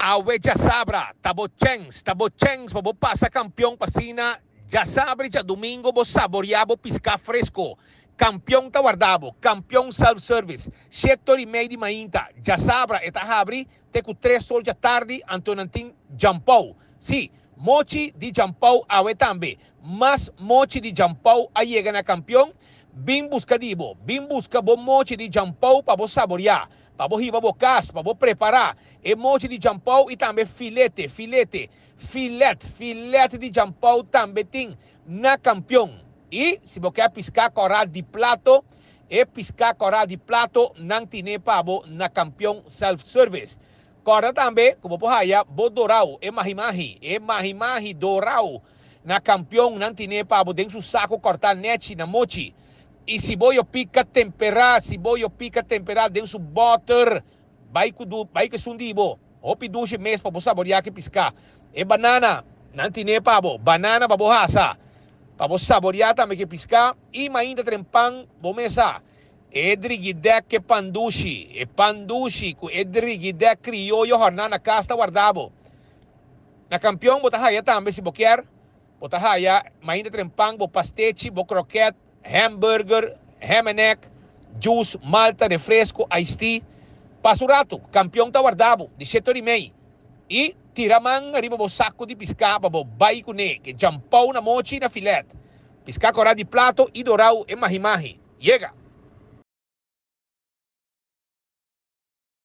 Awe djasabra ta bo chèns, ta bo chèns pa bo pasa kampion pa asina djasabra i djadumingo bo saboriá bo piská fresko. Kampion ta warda bo, Kampion Self Service, shete ora i mei di mainta, djasabra e ta habri te ku tres or djatardi, anto nan tin djampou. Sí, mochi di djampou awe tambe. Mas mochi di djampou a yega na Kampion, bin buska di bo, bin buska bo mochi di djampou pa bo saboriá. Pa bo hiba bo kas, pa bo prepará e mochi di djampou i tambe filete, filete, filet, filet di djampou tambe tin na Kampion. I si bo ke piská kòrá di plato, e piská kòrá di plato nan tine pa bo na Kampion Self Service. Kòrda tambe ku bo por haya bo dorau, e mahi-mahi, e mahi-mahi dorau na Kampion nan tine pa bo den su sako kòrtá nèchi na mochi. I si bo yo pika temperá, si bo yo pika temperá den su bòter, bai ku du, bai ku esun di bo. Hopi dushi mes pa bo saboriá ki piská. E banana, nan tin'é pa bo, banana pa bo hasa, pa bo saboriá tambe ki piská, i mainta tren pan bo mesa. E drigidèk ku e pan dushi, e pan dushi ku e drigidèk krioyo hòrná na kas ta warda bo. Na Kampion bo ta haya tambe si bo kier. Bo ta haya mainta tren pan, bo pastechi, bo kroket, hamburger, ham and egg, juice, malta, refresco, iced tea. Pasa un rato, Kampion ta warda bo di shete ora i mei. I tira man riba bo saco di pisca pa bo bai cune, ke jampou na mochi na filet. Pisca cora di plato i dorau e mahi-mahi. Yega!